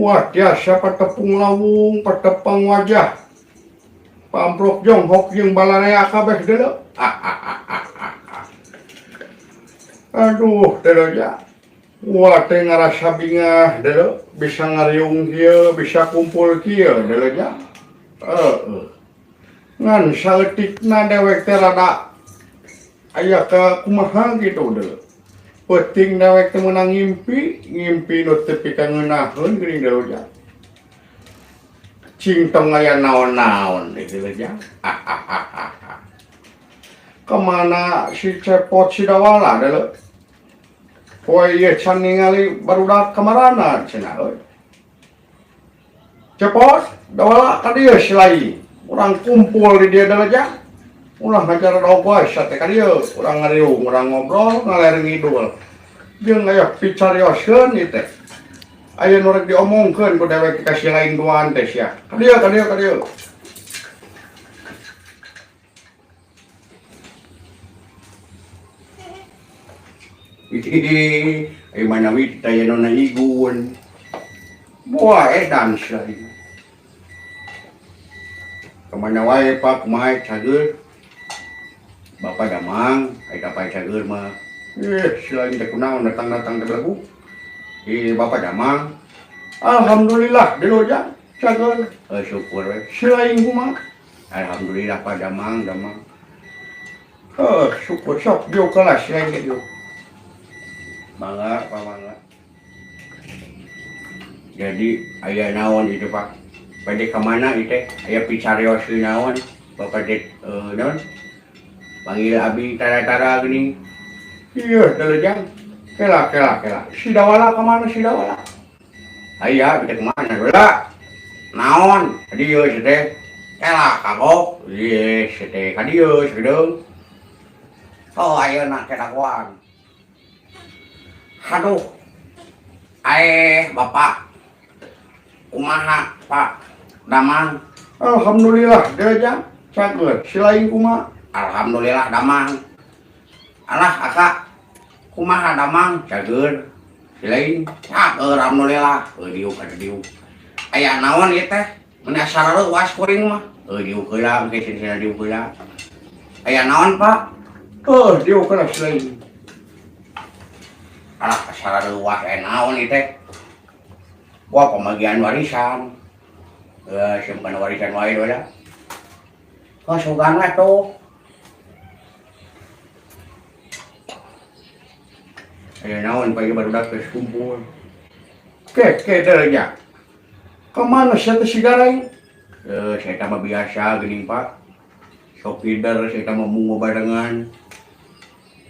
Wah tiasa patepung lawung patepang wajah. Pamprok jonghok jeung balarea kabeh deuleu. Aduh deuleu ja. Wah teh ngarasa bingah deuleu bisa ngariung kieu bisa kumpul kieu deuleu ja. Heeh. Ngan saeutikna dewek teh rada aya ka kumaha kitu deuleu. Peuting dewek teh meunang ngimpi, ngimpi nu teu pikangeunaheun geuning deuleu ja. Cing tong aya naon-naon deui ja. Kemana si Cepot si Dawala deuleu? Poe ieu can ningali barudak kamarana cenah euy. Cepot, Dawala ka dieu si lain. Urang kumpul di dieu deuleu ja. Ulah ngajar wae teh ka dieu, urang ngariung, urang ngobrol ngaler ngidul. Jeung aya picarioskeun ieu teh. Aya nu rek diomongkeun ku dewek ka si lain duaan teh sia. Ka dieu, ka dieu, ka dieu. Hihihi, ai mana wi teh aya nu naigun. Buah edan sia ieu. Kamana wae Pak, kumaha cager? Bapak damang, ai kapai cager mah. Si lain teh kunaon datang-datang teh belagu. Bapak damang. Alhamdulillah deuleu ja cager. Syukur we. Si lain kumaha? Alhamdulillah Pak damang, damang. Syukur sok dieu kelas si lain teh dieu. Mangga, Pak mangga. Jadi aya naon itu Pak? Bade ka mana ieu teh? Aya picarios naon? Bapak teh naon? Panggil abi tara-tara geuning. Ieu deuleu jang. Kela kela kela. Si Dawala ka mana si Dawala? Aya bade ka mana heula? Naon? Ka dieu si teh. Kela kagok. Ieu si teh ka dieu sagedeung. Oh ayeuna teh dagoan. Aduh. Bapak. Kumaha Pak Damang? Alhamdulillah deuleu jang. Cager. Si lain kumaha? Alhamdulillah damang. Alah akak. Kumaha damang? Cager. Si lain cager alhamdulillah. Diuk ada diuk. Aya naon ieu teh? Mun asa reuas kuring mah. Diuk heula engke cenah diuk heula. Aya naon Pak? Diuk heula si lain. Alah asa reuas aya naon ieu teh? Wah pembagian warisan. Simpan warisan wae heula. Oh, sugan we tuh. Aya naon pagi barudak geus kumpul. Ke, ke deuleu nya. Kamana sia teh si Gareng? Saya mah biasa geuning Pak. Sok kider saya mah mungo barengan.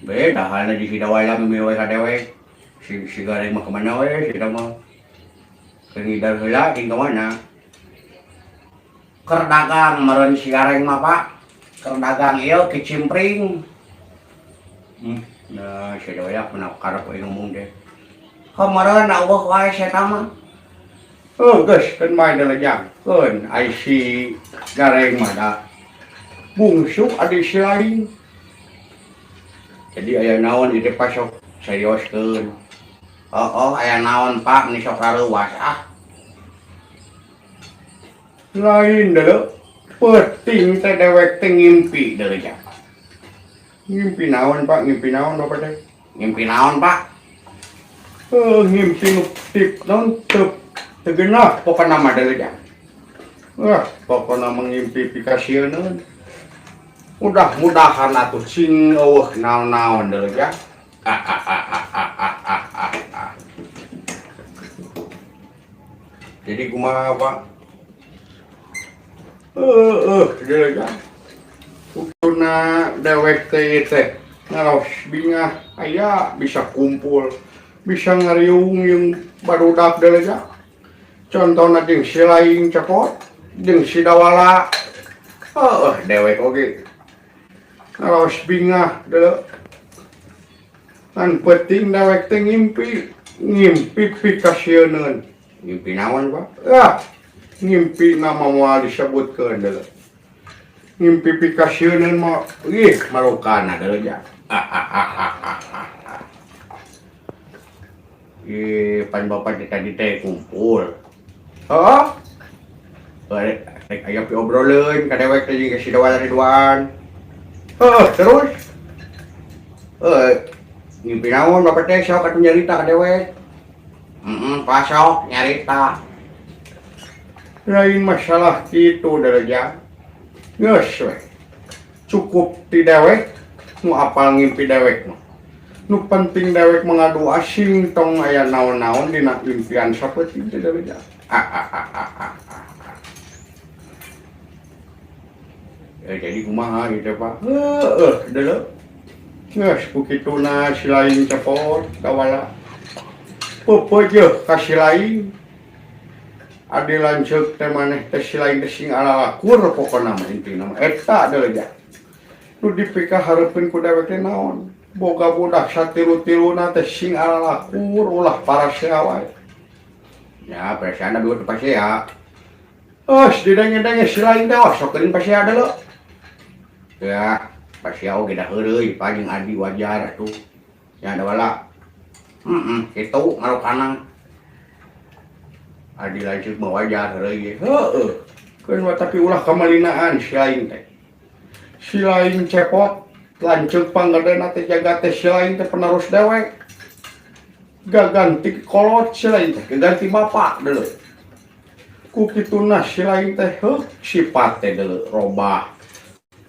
Beda halna di si Dawala mimil we sadewek. Si Gareng mah kamana we saya mah. Keur ngidar heula jeung kamana? Keur dagang meureun si Gareng mah Pak. Keur dagang ieu kicimpring. Nah, si Dawala mah karep we ngomong teh. Kemarin eueuh wae saya mah. Oh, geus keun bae deuleu jang. Keun ai si Gareng mah da bungsu adi si lain. Jadi aya naon ieu teh pasok serioskeun. Oh, aya naon Pak ni sok rareuwas ah. Lain deuleu. Peuting teh dewek teh ngimpi deuleu jang. Ngimpi naon Pak? Ngimpi naon Bapak teh? Ngimpi naon Pak? Ngimpi nu tip naon teu teu genah pokona mah deuleu jang. Wah, pokona mah ngimpi pikasieun. Mudah-mudahan atuh cing eueuh naon-naon deuleu jang. Jadi kumaha Pak? Deuleu jang. Kuduna dewek teh teh ngaros bingah aya bisa kumpul, bisa ngariung jeung barudak deuleu jang. Contohna jeung si lain Cepot, jeung si Dawala. Dewek oge. Ngaros bingah deuleu. Ngan penting dewek teh ngimpi, ngimpi pikasieun. Ngimpi naon Pak? Ah, ngimpi nama moal disebutkeun deuleu. Ngimpi pikasieun mah ih marukana deuleu ja. Ih, pan bapak teh tadi teh kumpul. Heeh. Rek aya piobroleun ka dewek teh jeung ka si Dawala Ridwan. Heeh, terus. Heuh, ngimpi naon bapak teh sok atuh nyarita ka dewek. Heeh, pasok nyarita. Lain masalah kitu daraja. Geus we. Cukup ti dewek nu apal ngimpi dewek mah. Nu penting dewek mengadu asing tong aya naon-naon dina impian saperti teh daraja. Ya, jadi kumaha gitu Pak. Heeh, deuleu. Geus ku kituna si lain cepot dawala. Pepeujeuh ka si lain. Adi lanceuk teh maneh teh si lain teh sing alalakur pokona mah intina mah eta deuleu. Nu dipikahareupeun ku dewek teh naon? Boga budak satilu-tiluna teh sing alalakur ulah parasea wae. Ya, perasaan abi teh pasea. Eus didenge-denge si lain teh oh sok geuning pasea deuleu. Ya, pasea oge da heureuy Pak jeung adi wajar atuh. Ya dawala. Heeh, kitu marukana. Adi lanceuk mah wajar heureuy ge. Heueuh. Keun mah tapi ulah kamalinaan si lain teh. Si lain cepot lanceuk panggedena teh jaga teh si lain teh penerus dewek. Gaganti kolot si lain teh, gaganti bapak deuleu. Ku kituna si lain teh heuh sifat teh deuleu robah.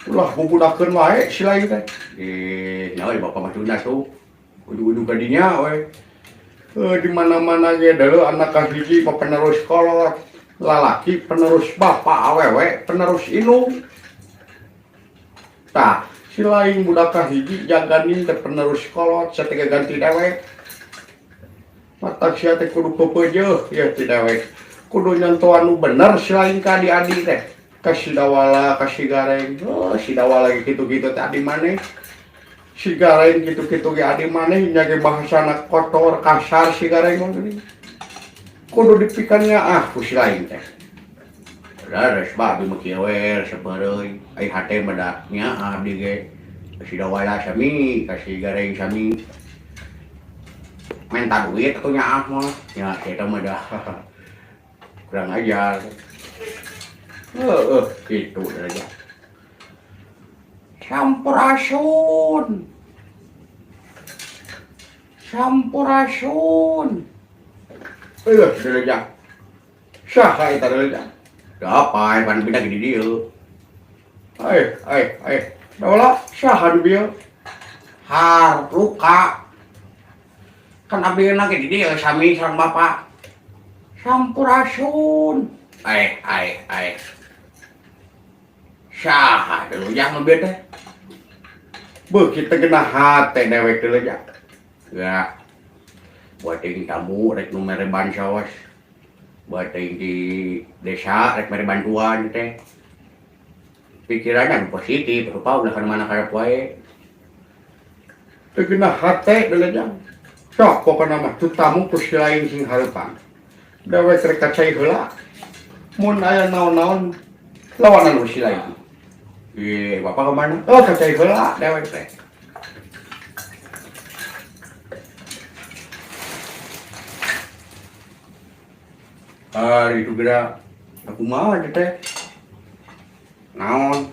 Ulah bubudakeun wae si lain teh. Eh, nyawa bapak mah tuna tuh. Ujug-ujug ka dinya we. Di mana-mana ge deuleu anak kahiji mah penerus kolot, lalaki penerus bapak awewe penerus indung. Tah, si lain budak kahiji jaganin teh penerus kolot satega ganti dewek. Matak sia teh kudu pepeujeuh ieu ti dewek. Kudu nyentuhan nu bener si lain ka adi-adi teh. Ka si Dawala, ka si Gareng. Oh, si Dawala ge kitu-kitu teh adi maneh. Si Gareng kitu-kitu ge adi maneh nya ge bahasana kotor, kasar si Gareng mah geuning. Kudu dipikannya ah ku si lain teh. Leres ba abdi mah kieu we sapeureuy. Ai hate mah da nya abdi ge ka si Dawala sami, ka si Gareng sami. Menta duit atuh nyaah mah. Nya eta mah da kurang ajar. Heeh, kitu aja. Sampurasun. Sampurasun. Eueuh, deleja. Saha eta deleja? Dapai pan pindah di dieu. Ai, ai, ai. Dawala saha nu bieu? Har luka. Kan abdi na ge di dieu sami sareng bapak. Sampurasun. Ai, ai, ai. Saha deuleu nu bieu teh? Beuh kita genah hate dewek deuleu. Ya. Buat teuing tamu rek nu mere bansos. Buat teuing di desa rek mere bantuan teh. Pikiranna positif, rupa ulah kana mana karep wae. Teu genah hate deuleu. Sok pokona mah tu tamu ku si lain sing hareupan. Dewek rek kacai heula. Mun aya naon-naon lawanan ku si lain. Ih, bapak kemana? Oh, kacai heula dewek teh. Ah, itu geura. Aku mah teh. Naon?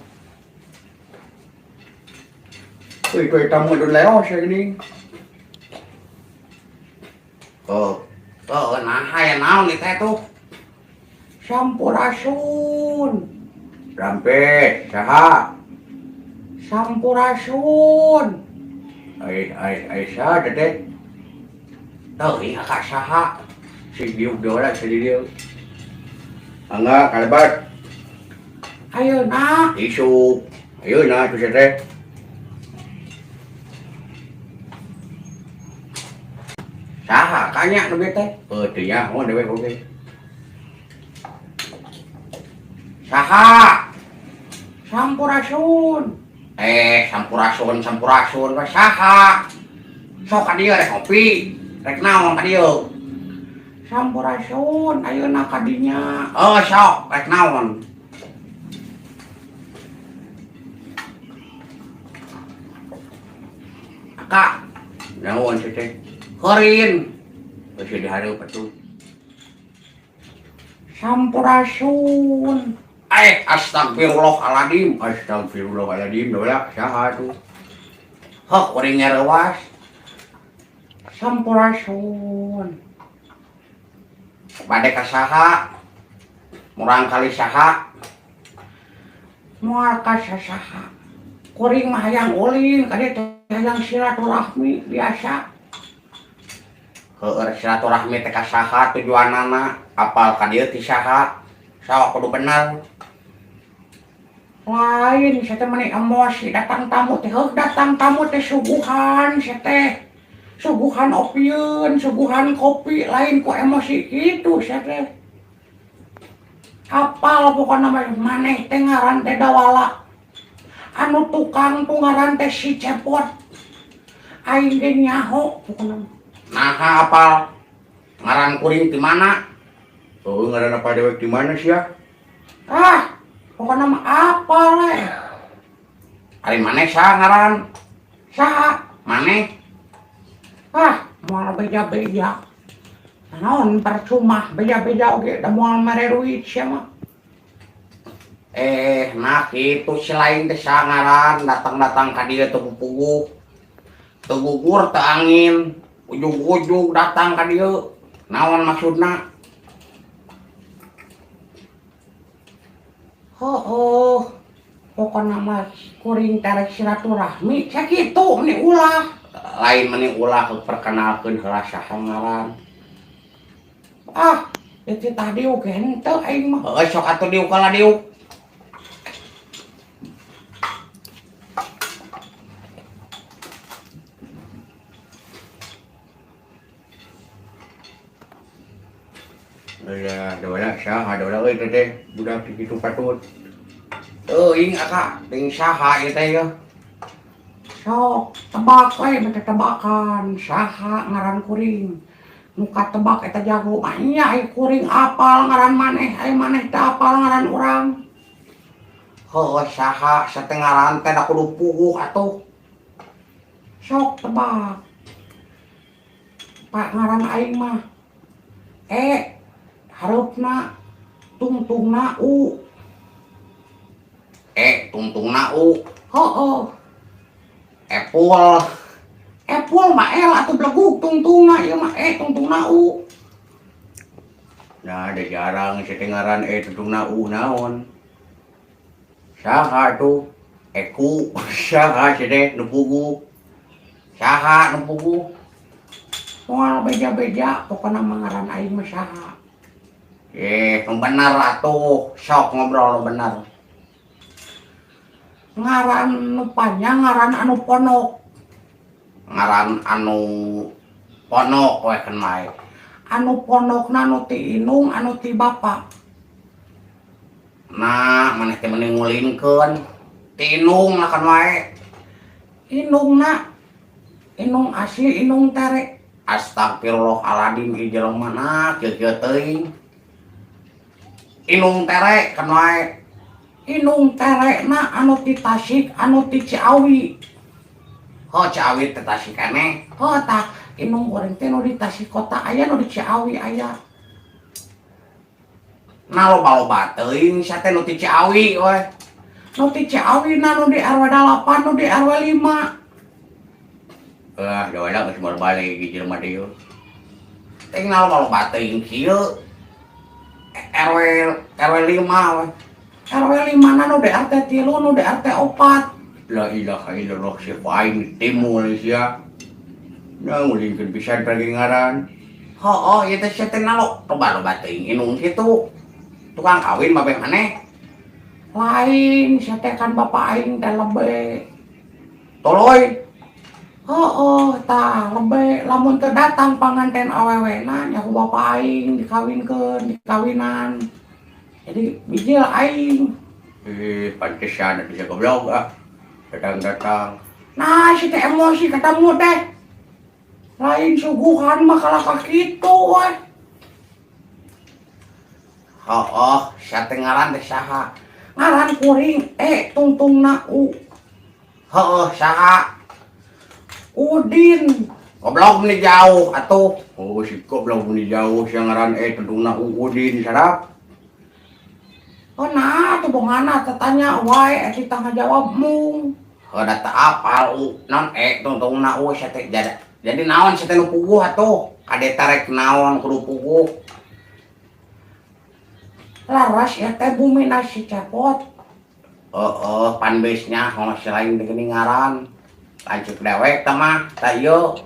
Euy, itu tamu udah leos ya gini. Oh, oh, nah, ya naon nih teh tuh? Sampurasun. Rampe, saha? Sampurasun. Ai, ai, ai, saha teh? Teuing kakak saha? Si diuk deui si dieu. Angga kalebat. Ayeuna isuk. Ayeuna tuh teh. Saha kanya nu teh? Heuh teu nyaho dewek oge. Saha? Sampurasun. Eh, sampurasun, sampurasun we saha? Sok ka dieu rek ngopi, rek naon ka dieu? Sampurasun, ayeuna ka dinya. Oh, sok rek naon? Kak, naon sih teh? Heurin. Geus dihareup atuh. Sampurasun. Astagfirullahaladzim, astagfirullahaladzim, dola saha tuh. Hok kuring ngerewas. Sampurasun. Bade ka saha? Murang kali saha? Moal ka saha. Kuring mah hayang ulin ka dieu teh hayang silaturahmi biasa. Heueur silaturahmi teh ka saha tujuanana? Apal ka dieu ti saha? Saha kudu bener. Lain sia teh meni emosi datang tamu teh heuh datang tamu teh suguhan sia teh. Suguhan opieun, suguhan kopi lain ku emosi kitu sia teh. Apal pokona mah maneh teh ngaran teh Dawala. Anu tukang tuh ngaran teh si Cepot. Aing ge nyaho pokona mah. Naha apal ngaran kuring ti mana? Oh, ngaran apa dewek di mana sia? Ah, pokona mah apal we. Ari maneh saha ngaran? Saha? Maneh? Ah, moal beja-beja. Naon percuma beja-beja oge da moal mere duit sia mah. Nah kitu si lain teh saha ngaran datang-datang ka dieu teu puguh. Teu gugur teu angin, ujug-ujug datang ka dieu. Naon maksudna? Heueuh, pokona mah kuring teh rek silaturahmi sakitu meni ulah. Lain meni ulah perkenalkeun heula saha ngaran. Ah, itu tadi oge henteu aing mah. Heueuh sok atuh diuk kalah diuk. Alah, dawala saha dawala euy teh budak kitu patut. Teuing aka, teuing saha ieu teh yeuh. Sok tebak we bete tebakan saha ngaran kuring. Nu katebak eta jago mah nya ai kuring apal ngaran maneh, ai maneh teh apal ngaran urang. Heueuh saha sateh ngaran teh da kudu puguh atuh. Sok tebak. Pak ngaran aing mah E hareupna tungtungna U. E tungtungna U. Heueuh. Epul. Epul mah L atuh belegug tungtungna ieu mah E tungtungna U. Nah, ada jarang sia teh ngaran E tungtungna U naon. Saha tuh? Eku. Saha sia teh nu puguh? Saha nu puguh? Moal beja-beja pokona mah ngaran aing mah saha. Nu bener atuh, sok ngobrol nu bener. Ngaran nu panjang, ngaran anu ponok. Ngaran anu ponok we keun wae. Anu ponokna nu ti indung, anu ti bapa. Nah, maneh teh meni ngulinkeun. Ti indung lah kan wae. Indungna indung asli indung tere. Astagfirullahaladzim ieu jelema nah kieu-kieu teuing. Indung tere kan wae. Indung terena anu ti Tasik, anu ti Ciawi. Heuh Ciawi teh Tasik keneh. Heuh tah indung goreng teh nu di Tasik kota aya nu di Ciawi aya. Nah loba-loba teuing sia teh nu ti Ciawi we. Nu ti Ciawi na nu di RW 8, nu di RW 5. Ah, dawala geus balik ieu jelema teh ieu. Teuing na loba-loba teuing kieu. RW 5 we. RW 5 na nu di RT 3, nu di RT 4. La ilaha illallah si aing timul sia. Nah, ngulinkeun pisan pergi ngaran. Heueuh, ieu teh sia teh na loba-loba teuing indung kitu. Tukang kawin babeh maneh. Lain sia teh kan bapa aing teh lebe. Tuluy. Heueuh, tah lebe lamun teu datang panganten awewena nya ku bapa aing dikawinkeun, dikawinan. Jadi bijil aing. Pantesan atuh sia goblok ah. Datang-datang. Nah, si teh emosi ketemu teh. Lain suguhan mah kalah ka kitu we. Heueuh, sia teh ngaran teh saha? Ngaran kuring E tungtungna U. Heueuh, saha? Udin. Goblok meni jauh atuh. Oh, si goblok meni jauh sia ngaran E tungtungna U Udin sarap. Oh nah tuh bongana tetanya wae eta ngajawab mung. Heuh da teu apal u naon tungtungna u sia teh jadi naon sia teh nu puguh atuh. Kade tarek naon kudu puguh. Laras ya teh bumi nasi cepot. Heeh, fanbase-nya kalau si lain teh geuning ngaran. Lanceuk dewek tah mah, tah ieu.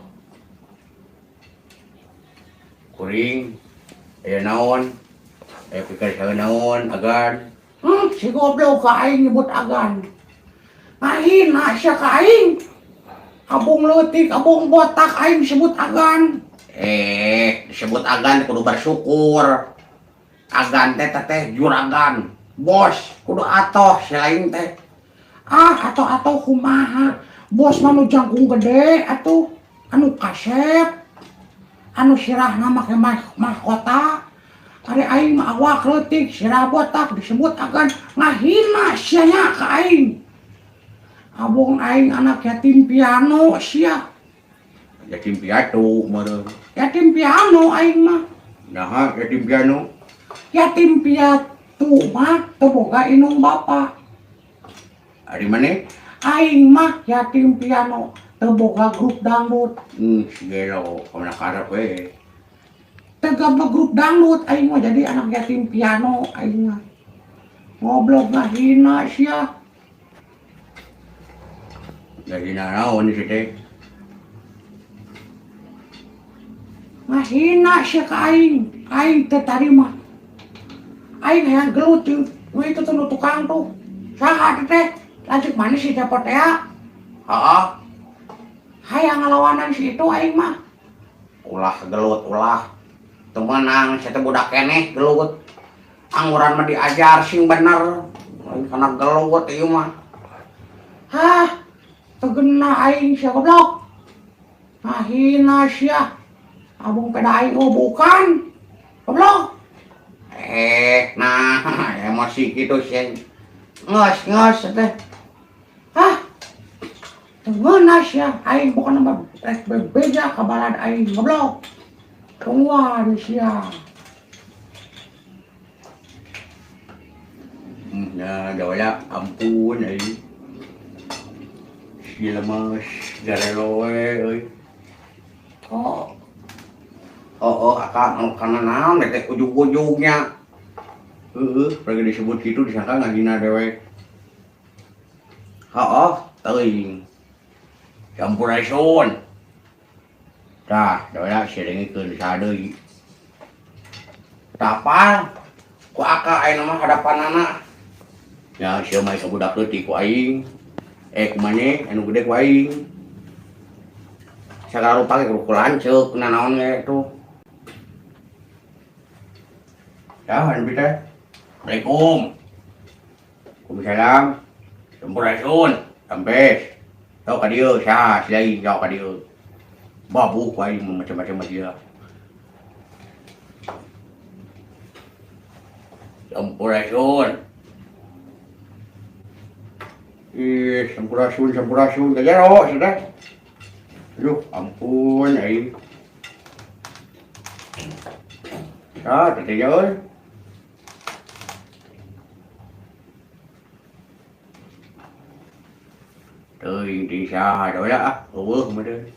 Kuring aya naon? Aya pikir saha naon agan. Si goblok ka aing nyebut agan. Ngahina sia ka aing. Abung leutik, abung botak aing sebut agan. Disebut agan kudu bersyukur. Agan teh teh juragan. Bos kudu atoh si lain teh. Ah, atoh-atoh kumaha? Bos mah nu jangkung gede atuh, anu kasep. Anu sirahna make mahkota. Ari aing mah awak leutik, sirah botak disebut agan ngahina sia nya ka aing. Abong aing anak yatim piano sia. Yatim piatu meureun. Yatim piano aing mah. Naha yatim piano? Yatim piatu mah teu boga indung bapa. Ari maneh? Aing mah yatim piano teu boga grup dangdut. Gelo, kamana karep we. Teu boga grup dangdut aing mah jadi anak yatim piano aing mah. Ngoblok ngahina sia. Ngahina naon si teh? Ngahina sia ka aing. Aing teu tarima. Aing hayang gelut jeung nu itu tuh nu tukang tuh. Saha teh? Lanceuk mana si cepot teh ya? Heeh. Hayang ngalawanan si itu aing mah. Ulah gelut ulah. Teu meunang sia teh budak keneh gelut. Angguran mah diajar sing bener. Lain kana gelut ieu mah. Hah? Teu geuna aing sia goblok. Ngahina sia. Abung peda aing oh bukan. Goblok. Nah, emosi gitu sia. Nges teh. Hah? Teu geuna sia, aing bukan mah rek bebeja ka balad aing goblok. Tungguan sia. Nah, jawabnya ampun aing. Si lemes garelo we euy. Oh. Oh, akang anu kana naon teh ujug-ujugnya. Heeh, lagi disebut kitu disangka ngahina dewek. Heeh, teuing. Sampurasun. Tah, dewek siringikeun saha deui. Tapal ku akang ayeuna mah hadapanana. Ya sia mah ka budak leutik ku aing. Ku maneh anu gede ku aing. Sagala rupa ge kudu ku lanceuk nanaon ge tuh. Ya, anu teh. Assalamualaikum. Waalaikumsalam. Sampurasun. Sampes. Tau ka dieu saha si aing tau ka dieu. Babu ku aing macam-macam mah dia. Sampurasun. Ih, sampurasun, sampurasun. Kajaro, sudah. Aduh, ampun aing. Ah, teteh jauh. Teuing ti saha da ah, eueuh mah deui.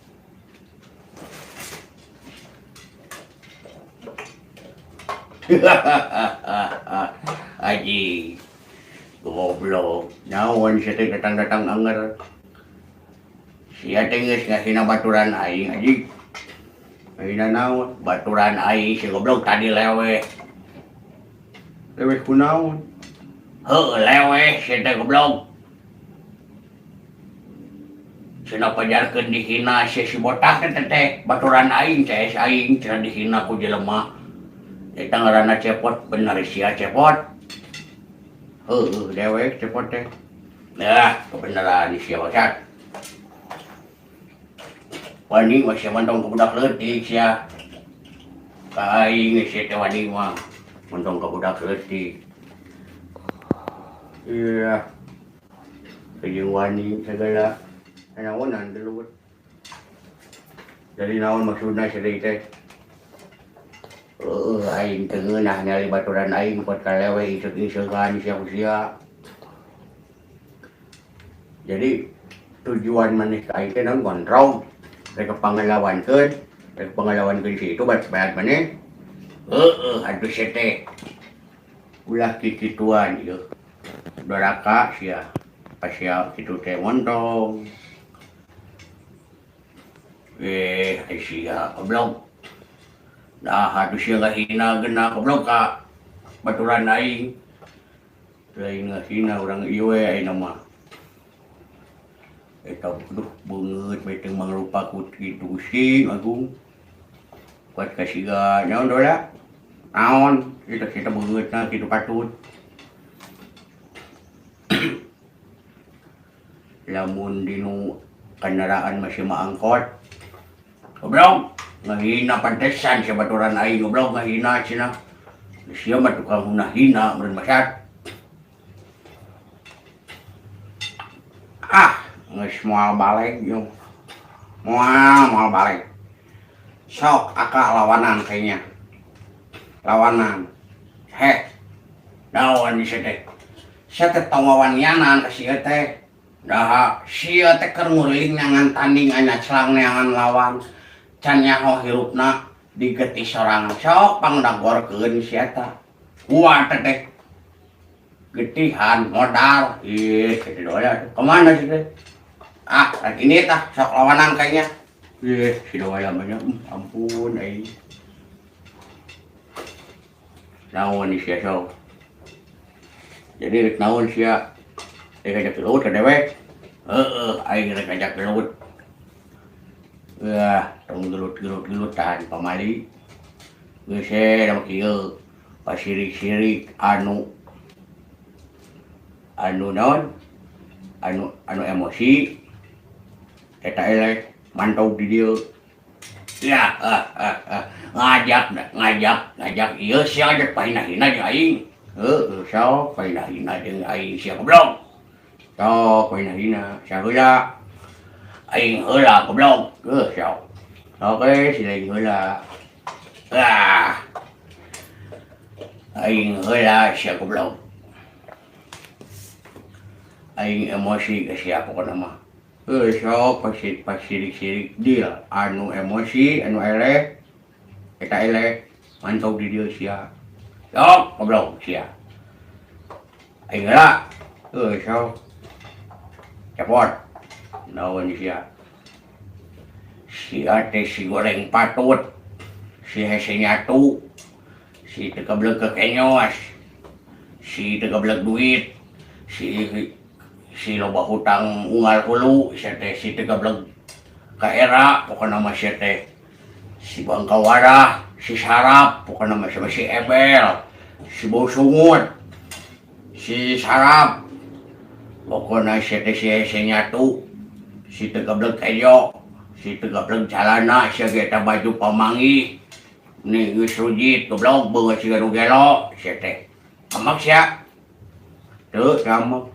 Aji, goblok. Naon sia teh datang-datang anger. Sia teh geus ngahina baturan aing, aji. Ngahina naon? Baturan aing si goblok tadi leweh. Leweh kunaon? Heuh, leweh sia teh goblok. Cenah pajarkeun dihina sia si botak teh teh baturan aing teh aing cenah dihina ku jelema. Eta ngaranna cepot bener sia cepot. Heuh, dewek cepot teh. Nah, kebenaran sia bangsat. Wani mah sia mantong ka budak leutik sia. Ka aing sia teh wani mah mantong ka budak leutik. Iya. Jeung wani sagala. Naonan gelut. Jadi naon maksudna sia teh? Heueuh aing teu ngeunah nyali baturan aing kuat kalewe isek-isekan sia ku sia. Jadi tujuan maneh ka aing teh naon ngontrong rek pangalawankeun si itu bat maneh. Heueuh atuh sia teh. Ulah kikituan ieu. Doraka sia. Sia kitu teh montong. Sia goblok. Nah, atuh sia ngahina geuna goblok ka baturan aing. Lain ngahina urang ieu we ayeuna mah. Eta duh beungeut bae teu mangrupa ku kitu Gusti Agung. Kuat kasiga naon dola? Naon kita kita beungeutna kitu patut. Lamun dinu kendaraan masih mah angkot. Goblok ngahina pantesan sia baturan aing goblok ngahina cenah. Sia mah tukang hina meureun masat. Ah, geus moal balik jeung moal balik. Sok akak lawanan kayaknya. Lawanan. Heh. Naon sia teh? Sia teh tong wawanianan ka sia teh. Daha sia teh keur nguriling neangan tanding anya celang neangan lawan. Can nyaho hirupna digetih sorangan. Sok pangdagorkeun sia teh. Kuat teh. Getihan modal. Ih, kitu doya. Kemana sih teh? Ah, rek ini tah sok lawanan kayaknya. Ih, si doya mah nya, ampun aing. Naon sia sok. Jadi rek naon sia? Rek ngajak gelut ka dewek. Heeh, aing rek ngajak gelut. Wah, tong gelut-gelut-gelutan pamali. Geus we da kieu. Pasirik-sirik anu anu naon? Anu emosi eta eleh mantau di dieu. Ya, ngajak ieu sia ngajak pahina-hina jeung aing. Heueuh, sok pahina-hina jeung aing sia goblok. Sok pahina-hina sia heula. Aing heula goblok. Heuh, sok. Oke, si lain heula. Ah. Aing heula sia goblok. Aing emosi ka sia pokona mah. Heuh, sok pasirik-sirik deal anu emosi, anu eleh eta eleh mantau di dieu sia. Sok goblok sia. Aing heula. Heuh, sok. Cepot. Naon sia? Sia teh si goreng patut. Si hese nyatu. Si teu kabeleg kekenyos. Si teu kabeleg duit. Si loba hutang unggal hulu, sia teh si teu kabeleg ka era, pokona mah sia teh si bangkawarah, si sarap, pokona mah sia si ebel, si bau sungut, si sarap, pokona sia teh si hese nyatu, si teu kabeleg kejo, si teu kabeleg calana, sia ge eta baju pamanggih, ni geus rujit goblok beungeut siga nu gelo, sia teh. Amak sia. Teu amak.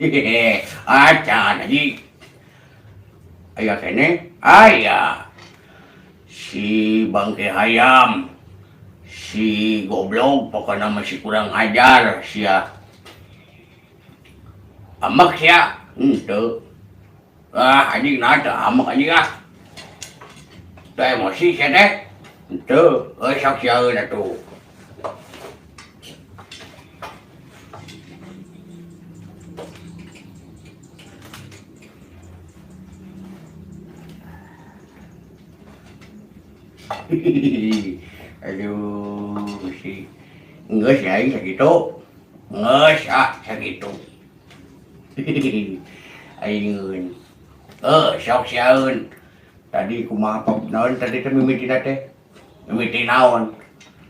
Hehehe, acan haji. Aya keneh? Aya. Si bangke hayam, si goblok pokona mah si kurang ajar sia. Amak sia? Henteu. Ah, anjing nah teu amak anjing ah. Teu emosi sia teh. Henteu, euy sok siaeun atuh. Aduh, si geus aing sakitu. Geus ah sakitu. Aing sok siaeun. Tadi kumaha naon tadi teh mimitina teh? Mimiti naon?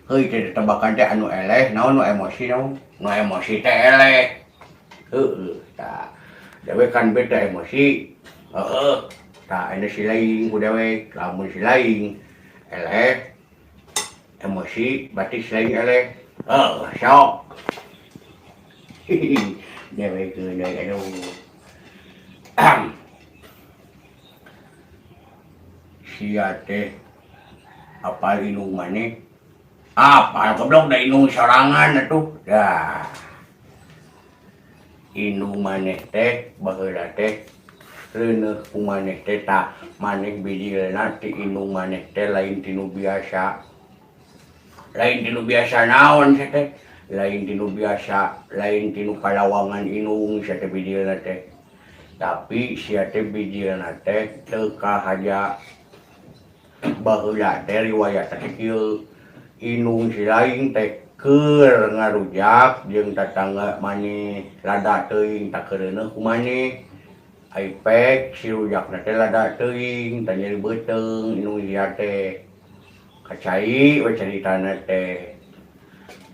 Heuy teh tebakan teh anu eleh naon nu emosi naon? Nu emosi teh eleh. Heueuh, tah. Dewe kan beda emosi. Heeh. Tah anu si lain ku dewe, lamun si lain eleh emosi berarti si lain eleh. Heuh, sok. Dewe keun deui aduh. Sia teh apal indung maneh? Apa goblok da indung sorangan atuh. Dah. Indung maneh teh baheula teh reuneuh ku maneh teh tah maneh bijilna ti indung maneh teh lain tinu biasa. Lain tinu biasa naon sia teh? Lain tinu biasa, lain tinu kalawangan indung sia teh bijilna teh. Tapi sia teh bijilna teh teu kahaja. Baheula teh riwayatna teh kieu. Indung si lain teh keur ngarujak jeung tatangga maneh lada teuing tah keureuneuh ku maneh. Ai pek si rujakna teh lada teuing tah nyeri beuteung indung sia teh. Kacai we caritana teh.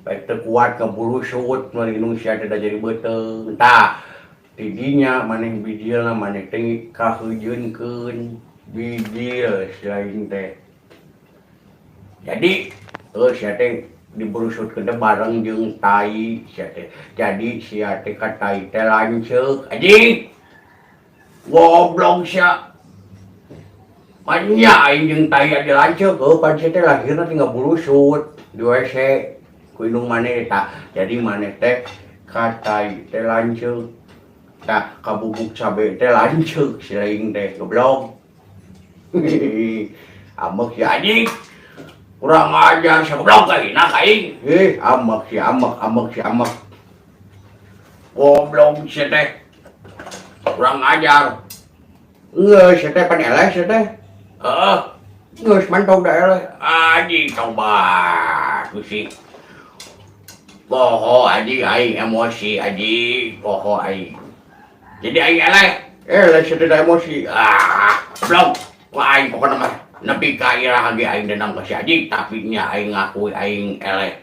Pek teu kuat ngaburusut mun indung sia teh da nyeri beuteung. Tah ti dinya maneh bijilna maneh teh kaheujeunkkeun bijil si lain teh. Jadi sia teh diburusutkeun teh bareng jeung tai sia teh. Jadi sia teh ka tai teh lanceuk. Anjing. Goblok sia. Manya aing jeung tai adi lanceuk heuh pan sia teh lahirna tinggal burusut di WC ku indung maneh tah. Jadi maneh teh ka tai teh lanceuk. Tah ka bubuk cabe teh lanceuk si lain teh goblok. Ambek si anjing. Kurang ajar sia goblok kahina ka aing. Eh, ambek si ambek, ambek si ambek. Goblok sia teh. Kurang ajar. Geus sia teh pan eleh sia teh. Heeh. Geus mantog da eleh. Anjing tobat Gusti. Poho anjing aing emosi anjing, poho aing. Jadi aing eleh. Eleh sia teh da emosi. Ah, goblok. Wah aing pokona mah nepi ka iraha ge aing dendam ka si anjing, tapi nya aing ngakui aing eleh.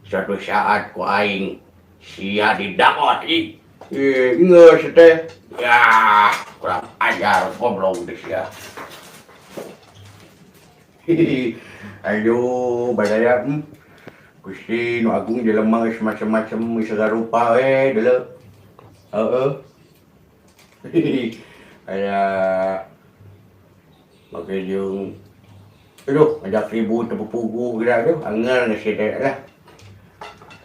Suatu saat ku aing sia didakot anjing. Eh, geus teh. Ya, kurang ajar goblok teh sia. Aduh, badaya Gusti nu agung jelema geus macem-macem geus sagala rupa we deuleu. Heeh. Aya make jeung aduh ngajak ribut teu puguh geura aduh anger geus kitu lah.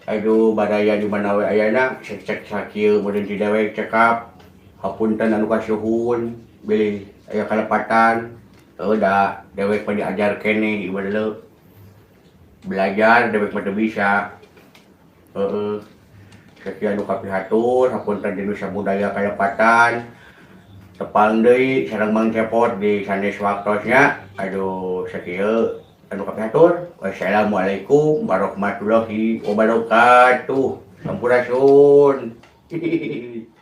Aduh badaya di mana we ayana cek sakieu meureun ti dewek cekap. Hapunten anu kasuhun bilih aya kalepatan. Heuh da dewek mah diajar keneh ieu mah deuleu. Belajar dewek mah teu bisa. Heeh. Sakieu anu kapihatur hapunten dinu sabudaya kalepatan. Tepang deui sareng Mang Cepot di sanes waktosnya. Aduh sakieu anu kapihatur. Wassalamualaikum warahmatullahi wabarakatuh. Sampurasun. Hihihi.